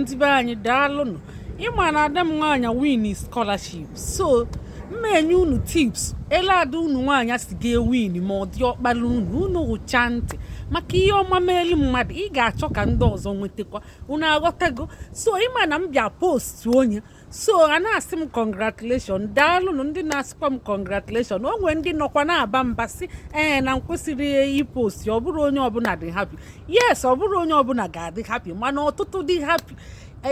Ndị be anyị, daalụnụ. Ịma na ada m nwaanyị win scholarship, so mma enye unu tips ele ada unu nwaanyị si ga win. Ma ọ dị ọkpara unu, unu hụcha ntị maka ihe ọma meelu mmadụ, ị ga-achọ ka ndị ọzọ nwetakwa. Unu aghọtago? So ịma na m bịa post onye, so a na-asị m congratulation. Daalụnụ ndị na-asịkwa m congratulation. O nwee ndị nọkwa na-aba mba sị ee na m kwesịrị ipost. Ọ bụrụ onye ọbụla dị happy, yes, ọ bụrụ onye ọbụla ga-adị happy, mana ọtụtụ dị happy.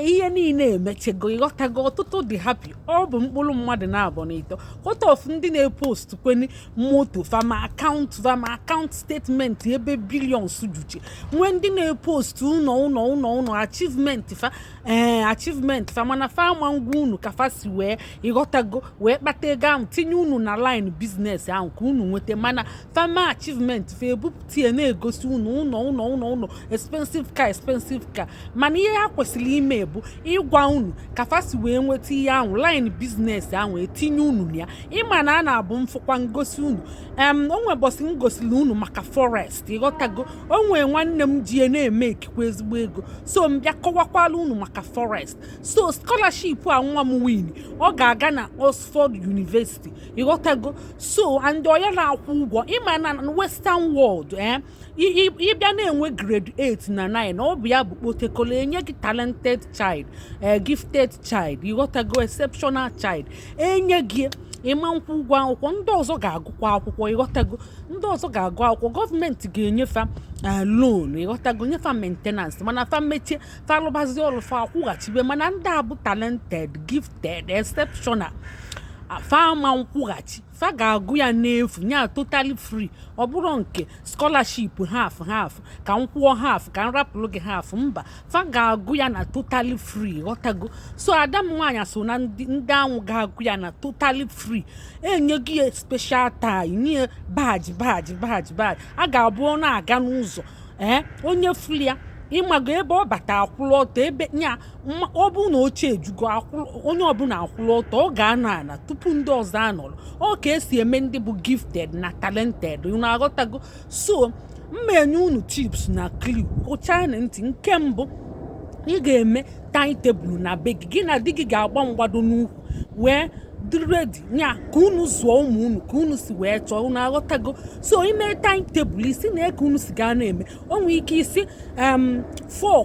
Ihe niile emechego, ịghọtago? Ọtụtụ dị happy. Ọ bụ mkpụrụ mmadụ na-abụ na ịtọ what of ndị na-epost kweni moto fama, account fama, account statement ebe billions juche. Nwee ndị na-epost ụlọ, ụlọ, ụlọ, ụlọ, achievement fa, ee, achievement fa, mana fa ama ngwa unu ka fa si wee, ịghọtago, wee kpata ego ahụ, tinye unu na line business ahụ ka unu nweta. Mana fama achievement fa ebupụta ya, na-egosi unu ụlọ, ụlọ, ụlọ, ụlọ, expensive car, expensive car. Mana ihe ha kwesịrị ime bụ ịgwa unu ka fa si wee nweta ihe ahụ, line business ahụ etinye unu na ya. Ịma na a na-abụ mfụkwa ngosi unu o nwe bọsị m gosiri unu maka forex, ịghọtago? O nwee nwanne m ji na-eme ekikwa ezigbo ego, so m bịa kọwakwala unu maka forex. So scholarship a nwa m win, ọ ga-aga na Oxford University, ịghọtago? So and ọ ya na-akwụ ụgwọ. Ịma na western world, ịbịa na-enwe grade 8 na 9, ọ bụ ya bụ kpotekolo enye gị talented child, gifted child, ịghọtago, exceptional child, enye gị ịma nkwụ ụgwọ akwụkwọ. Ndị ọzọ ga-agụkwa akwụkwọ, ịghọtago? Ndị ọzọ ga-agụ akwụkwọ, gọọmenti ga-enyefa loan, ịghọtago, nyefa maintenance, mana fa mechie, fa alụbazi ọrụ, fa akwụghachibe. Mana ndị a bụ talented, gifted, exceptional, fa ama nkwụghachi, fa ga-agụ ya n'efu, nya totally free. Ọ bụrụ nke scholarship half half, ka m kwụọ half, ka m rapụrụ gị half, mba, fa ga-agụ ya na totally free, ghọtago? So ada m nwaanyị so na ndị ahụ ga-agụ ya na totally free. Enye gị ya special tie, nye badge, badge, badge, badge. A ga-abụ ọ na-aga n'ụzọ, ee, onye fuli ya, ịmago ebe ọ bata, akwụrụ ọtọ ebe nya. Ọ bụ na oche ejugo, onye ọbụla akwụrụ ọtọ, ọ ga-anọ ala tupu ndị ọzọ anọrọ. Ọ ka esi eme ndị bụ gifted na talented. Unu aghọtago? So mma enye unu tips na clue. Hụchaa na ntị. Nke mbụ, ị ga-eme timetable na be gị. Gị na di gị ga-agba mgbado n'ukwu wee dị ready nya ka unu zụọ ụmụ unu ka unu si wee chọọ. Unu aghọtago? So ime timetable, isi na ka unu si gaa na-eme, o nwee ike isi 4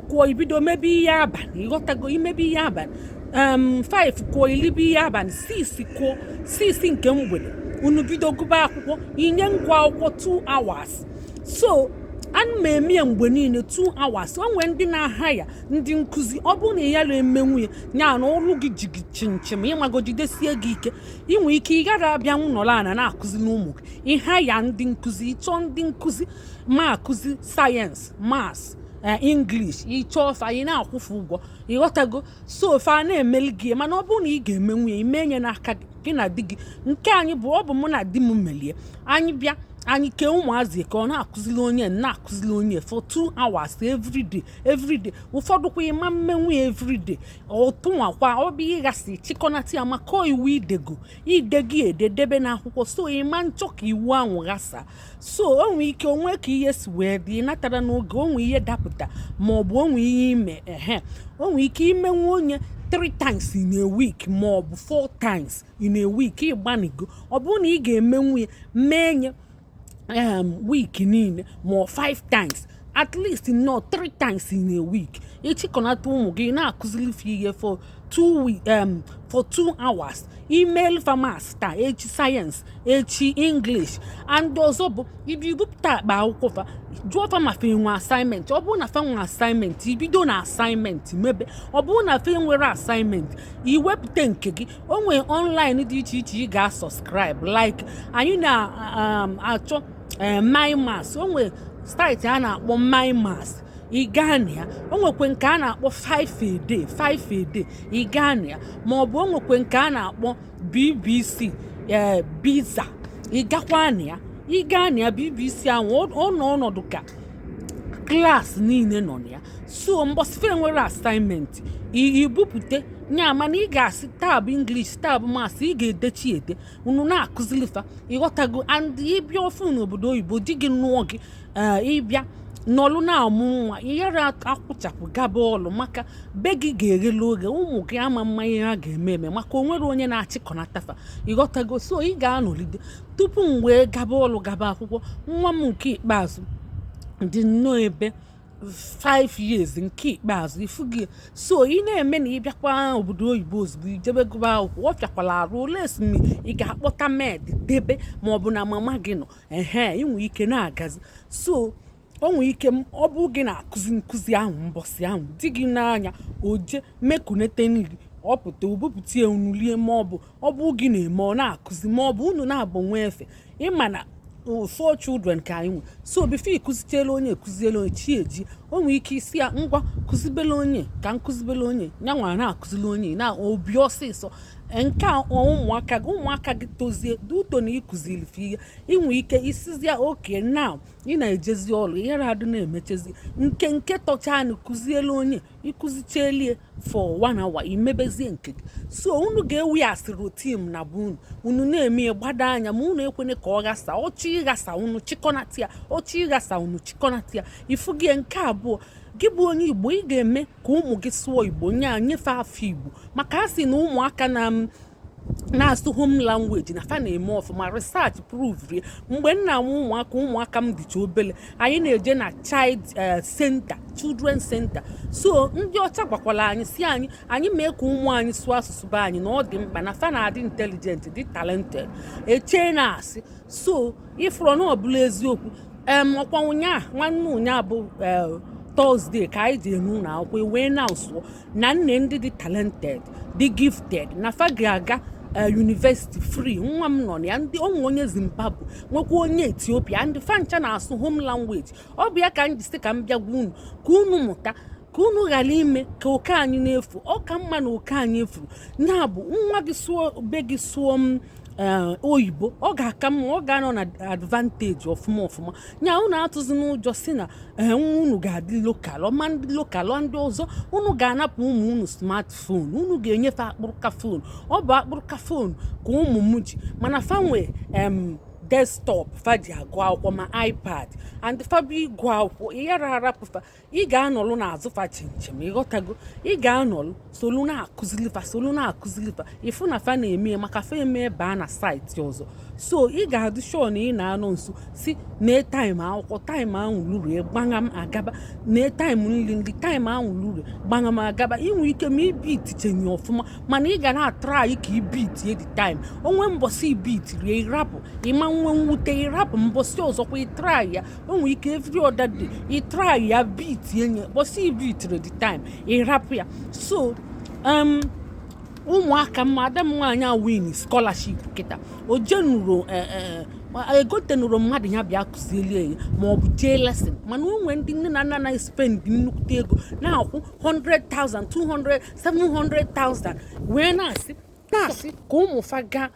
kụọ, ibido mebe ihe abalị, ịghọtago? Imebe ihe abalị, 5 kụọ, ilibe ihe abalị, 6 kụọ, 6 nke mgbede, unu bido gụba akwụkwọ, inye ngwa akwụkwọ 2 hours. So ana m eme ya mgbe niile, 2 hours. O nwee ndị na-aha ya ndị nkụzi. Ọ bụrụ na ị yara emenwu ya, nya na ọrụ gị ji gị chimchim, ịmago, jidesie gị ike, inwe ike ị gara abịa nọrọ ana na-akụziri ụmụ gị, ịha ya ndị nkụzi, ịchọọ ndị nkụzi ma akụzi science, maths, English, ịchọọ fa, ị na-akwụfe ụgwọ, ịghọtago? So fa na-emeli gị. Mana ọ bụrụ na ị ga-emenwu ya, ime nye n'aka gị, gị na di gị. Nke anyị bụ, ọ bụ mụ na di m melie. Anyị bịa, anyị kee ụmụazị ka ọ na-akụziri onye, na-akụziri onye for 2 hours every day, every day. Ụfọdụ kwa ịma mmenwu ya every day. Ọtụnwakwa ọ bụ ịghasị chịkọnata ya maka iwu idego ide gị ede debe n'akwụkwọ, so ịma nchọ ka iwu ahụ ghasa. So o nwee ike onwe ka ihe si wee dị, ịnatara n'oge, o nwee ihe dapụta, ma ọ bụ o nwee ihe ime ehe, o nwee ike imenwu onye three times in a week ma ọ bụ four times in a week. Ịgbanigo, ọ bụrụ na ị ga-emenwu ya, mee nye week niile, ma ọ five times, at least not three times in a week. Ịchịkọnata ụmụ gị, na-akụziri fa ihe for 2 hours. Email fa maths taa, echi science, echi English. And ọzọ bụ ibi ibupụta akpa akwụkwọ fa, jụọ fa ma fa enwe assignment. Ọ bụrụ na fa nwe assignment, ibido na assignment mebe. Ọ bụrụ na fa enwere assignment, iwepụta nke gị. O nwee online dị iche iche ị ga-subscribe, like anyị na-achọ MyMaths. O nwee site a na-akpọ MyMaths, ị gaa na ya. O nwekwe nke a na-akpọ 5 a day, 5 a day, ị gaa na ya. Ma ọ bụ o nwekwe nke a na-akpọ BBC, ee, Biza, ị gakwa na ya. Ị gaa na ya, BBC ahụ, ọ nọ ọnọdụ ka class niile nọ na ya. So mbọsị nwere assignment, ibupụte nya. Mana ị ga-asị taa bụ English, taa bụ maths, ị ga-edechi ede, unu na-akụzili fa, ịghọtago? And ịbịa ofu n'obodo oyibo, di gị nụọ gị, ịbịa Nọlụ na-amụ nwa, ịghara akwụchapụ gaba ọlụ, maka be gị ga-eghele oge ụmụ gị ama mma ihe ha ga-eme eme, maka o nwere onye na-achịkọnatafa, ịghọtago? So ị ga-anọlide. Tupu m wee gaba ọlụ, gaba akwụkwọ, nwa m nke ikpeazụ dị nnọọ ebe 5 years nke ikpeazụ, ifu gị. So ị na-eme na ịbịakwa obodo oyibo, ozugbo ijebe gụba akwụkwọ, ọ fịakwala arụ ole esimi ị ga-akpọta maid debe, maọbụ na mama gị nọ ehe, inwe ike na-agazi. So o nwee ike ọ bụ gị na-akụzi nkụzi ahụ mbọsị ahụ, di gị n'anya oje mekunete nri, ọ pụta obupụta ya, unu lie, ma ọ bụ ọ bụ gị na-eme, ọ na-akụzi, ma ọ bụ unu na-abụ nwa efe. Ịma na four children ka anyị nwe, so before ịkụzichela onye, ekụziela onye, chi eji. O nwee ike isi ya, ngwa, kụzibela onye ka nkụzibela onye ya nwa na-akụzili onye na obi ọsịsọ. Nke a ụmụaka gị tozie duto na ịkụziri fe ihe, inwe ike isizia oke now ị na-ejezi ọrụ, ihere adị na-emechezi nke tọchanụ, kụziela onye, ịkụzichelie for one hour, imebezie nke gị. So unu ga-ewu ya asị routine na bụ unu unu na-eme gbado anya, ma unu ekwene ka ọ ghasa ọchị ịghasa, unu chịkọnata ya, ọchị ịghasa, unu chịkọnata ya, ifu gị. Nke abụọ, gị bụ onye Igbo, ị ga-eme ka ụmụ gị sụọ Igbo, nye nyefe afọ Igbo, maka a sị na ụmụaka na na-asụ home language na fa na-eme ọfụma. Research prove rie. Mgbe nna m ụmụaka m dịcha obele, anyị na-eje na child center, children center. So ndị ọcha gwakwara anyị si anyị mee ka ụmụ anyị sụọ asụsụ be anyị, na ọ dị mkpa, na fa na-adị intelligent, dị talented, echee na-asị. So ifụrọ na ọbụla eziokwu. Ọkwa ụnyaa, nwanne ụnyaa bụ Thursday, ka anyị ji enu ụlọ akwụkwọ wee na-asụọ na nne ndị dị talented, dị gifted, na fa ga-aga university free. Nwa m nọ na ya, ndị onwe onye Zimbabwe, nwekwa onye Ethiopia, ndị fancha na-asụ home language. Ọ bụ ya ka m ji sị ka m bịa gwa unu ka unu mụta, ka unu ghara ime ka oke anyị na-efu. Ọ ka mma na oke anyị efuru. Ya bụ, nwa gị sụọ be gị, sụọ m oyibo, ọ ga-aka mma, ọ ga-anọ na advantage ọfụma ọfụma. Nya unu atụzi n'ụjọ si na nwa unu ga-adị local, ọma ndị local ndị ọzọ. Unu ga-anapụ ụmụ unu smartphone, unu ga-enyefe akpụrụka phone. Ọ bụ akpụrụka phone ka ụmụ m ji, mana fanwe desktop fa ji agụ akwụkwọ, ma iPad, and fa bụ ịgụ akwụkwọ. Ị yara arapụfa, ị ga-anọlụ n'azụ fa chinchin, ịghọtago? Ị ga-anọlụ solu na-akụzilifa, solu na-akụzilifa, ịfụ na fa na-eme, maka fa eme baa na site ọzọ. So ị ga-adị sure na ị na-anọ nso, si nee time akwụkwọ, time ahụ luru, gbagha m agaba, nee time nri nri, time ahụ luru, gbagha m agaba. Inwe ike ma ibitichenye ọfụma, mana ị ga na-atry ka ibitie the time. Onwe mbọsị ibitirie, ịrapụ, ịma nwe mwute, ịrapụ. Mbọsị ọzọkwa, ịtry ya. O nwere ike every other day ịtry ya, bitie nye. Mbọsị ibitiri the time, ịrapụ ya. So ụmụaka m, ada m nwaanyị a win scholarship kịta, o jenuru egotenuru mmadụ ya bịa kụzielie ya, ma ọ bụ jee lesson. Mana o nwee ndị nne na nna na-spend nnukwute ego, na-akwụ 100,000, 200, 700,000, wee na-asị ka ụmụ fa gaa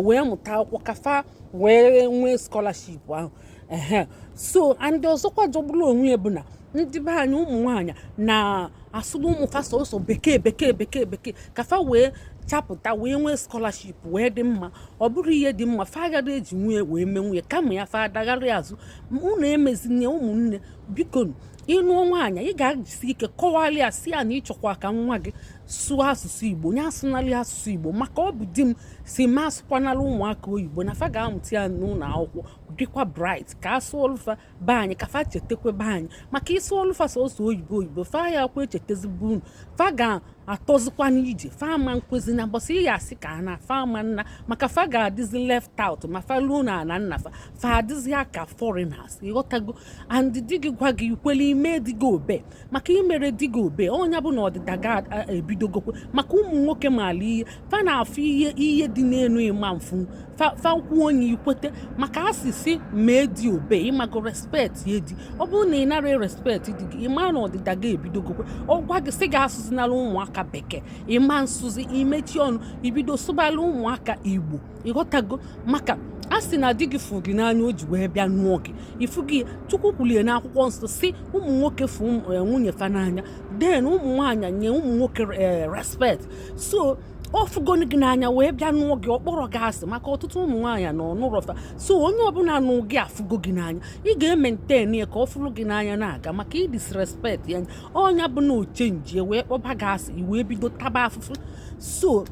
wee mụta akwụkwọ, ka fa wee nwee scholarship ahụ ehe. So and ọzọkwa jọgburu onwe ya bụ na ndị be anyị, ụmụ nwaanyị na-asụrụ ụmụ fa sọsọ Bekee, Bekee, Bekee, Bekee, ka fa wee chapụta, wee nwee scholarship, wee dị mma. Ọ bụrụ ihe dị mma, fa agaghị eji nwunye wee mee nwunye, kama ya fa adagharị azụ. Unu emezinye ụmụnne, biko. Ịnụọ nwaanyị, ị ga-ajisi ike kọwalị ya, si ya na ịchọkwa ka nwa gị sụọ asụsụ Igbo, nye asụnalị asụsụ Igbo, maka ọ bụ di m si ma asụkwanala ụmụaka oyibo, na fa ga-amụta ya n'ụlọ akwụkwọ, dịkwa bright, ka a sụọ olufa be anyị, ka fa chetakwa be anyị. Maka ịsụ olufa sọsọ oyibo oyibo, fa ya akwa echetazibụ unu, fa ga-atọzikwa n'ije, fa ama nkwezi na mbọsị ị ya asị ka a na fa ama nna, maka fa ga-adịzi left out ma fa luo na ana nna fa, fa adịzi aka foreigners, ịghọtago? And di gị gwa gị, ikwele ime di gị obe, maka imere di gị obe ọnya bụ na ọdịda ga-ebidogokwe. Maka ụmụ nwoke maala ihe fa na-afụ, ihe dị n'elu ịma mfu fa kwuo onye ikwete, maka asịsị mee di obe, ịmago respect ya di. Ọ bụrụ na ị nara respect di gị, ịma na ọdịda ga-ebidogokwe. Ọ gwa gị sị gị asụzinala ụmụaka Bekee, ịma nsụzi, imechi ọnụ, ibido sụbala ụmụaka Igbo, ịghọtago? Maka a sị na di gị fụ gị n'anya, o ji wee bịa nụọ gị, ifu gị. Chukwu kwulie n'akwụkwọ nsọ si ụmụ nwoke fụ nwunye fa n'anya, then ụmụ nwaanyị nye ụmụ nwoke respect. So Ọ fụgonu gị n'anya wee bịa nụọ gị, ọ kpọrọ gị asị, maka ọtụtụ ụmụ nwaanyị na ọnụrọfa. So onye ọbụla nụ gị afụgo gị n'anya, ị ga-emaintain ya ka ọ fụrụ gị n'anya na-aga, maka ị disrespect ya, ọnya bụ na oche njie wee kpọba gị asị, i wee bido taba afụfụ. So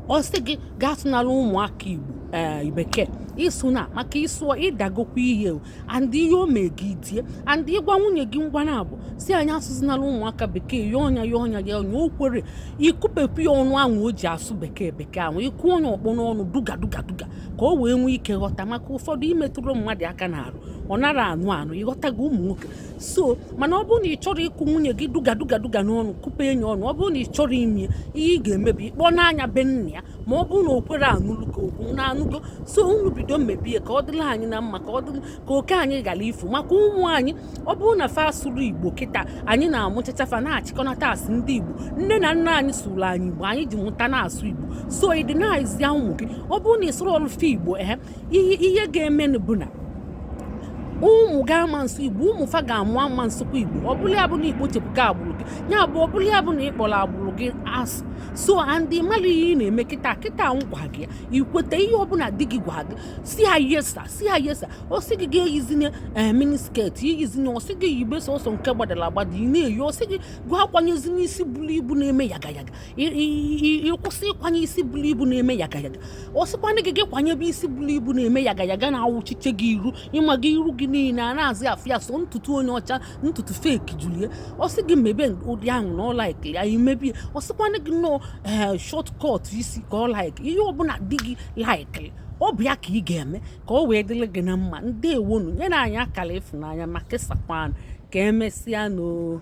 ọ sị gị gaa sụnara ụmụaka Igbo, ee, Bekee ịsụ na maka ịsụọ ịdagokwa ihe o. And ihe o mee gị die, and ịgwa nwunye gị ngwa na abụ si anyị asụzinala ụmụaka Bekee, ya ọnya, ya ọnya, ya ọnya, o kwere ikupepụ ya ọnụ ahụ o ji asụ Bekee, Bekee ahụ, ịkụ onye ọkpọ n'ọnụ duga duga duga, ka o wee nwee ike ghọta, maka ụfọdụ imetụrụ mmadụ aka n'arụ, ọ nara anụ anụ, ịghọtago, ụmụ nwoke. So mana ọ bụrụ na ị chọrọ ịkụ nwunye gị duga duga duga n'ọnụ, kụpe enyi ọnụ, ọ bụrụ na ị chọrọ ime ihe ị ga-emebi, ịkpọ n'anya be nna ya, ma ọ bụrụ na o kwere anụlụ ka okwu na-anụgo. So unu bido mebie ka ọ dịrị anyị na mma, ka ọ dịrị ka oke anyị ghara ifu, maka ụmụ anyị. Ọ bụrụ na fa sụrụ Igbo kịta, anyị na-amụchacha fa na-achịkọnata asị ndị Igbo. Nne na nna anyị sụrụ anyị Igbo, anyị ji mụta na-asụ Igbo. So ịdị na-ezi ụmụ gị, ọ bụrụ na ị sụrụ ọlụfe Igbo, ehe, ihe ga-emenụ bụ na ụmụ ga-ama nsụ Igbo, ụmụ fa ga-amụ ama nsụkwa Igbo. Ọ bụla ya bụ na ikpochepụga agbụrụ gị, ya bụ ọ bụla ya bụ na ịkpọrọ agbụrụ gị asị. So and mara ihe ị na-eme kịta kịta, ngwa gị ikweta ihe ọbụla di gị gwa gị, si ya yes sir, si ya yes sir. Ọ sị gị ga-eyizine miniskirt, iyizine. Ọ sị gị yibe sọsọ nke gbadara agbada, ị na-eyi. Ọ sị gị gụọ akwanyezi n'isi buru ibu na-eme yaga yaga, ịkwụsị ịkwanye isi buru ibu na-eme yaga yaga. Ọ sịkwana gị gị kwanyebe isi buru ibu na-eme yaga yaga, na-awụchiche gị iru, ịma gị iru gị niile a na-azị afụ ya, so ntutu onye ọcha, ntutu fake julie. Ọ sị gị mebe ụdị ahụ na ọ like ya, imebie. Ọ sịkwana gị nnọọ ee, short cut isi ka ọ like. Ihe ọbụla di gị like, ọ bụ ya ka ị ga-eme ka ọ wee dịrị gị na mma. Ndewonu, nyere anyị akara ịfụnanya ma kesakwanụ. Ka emesịa n'o.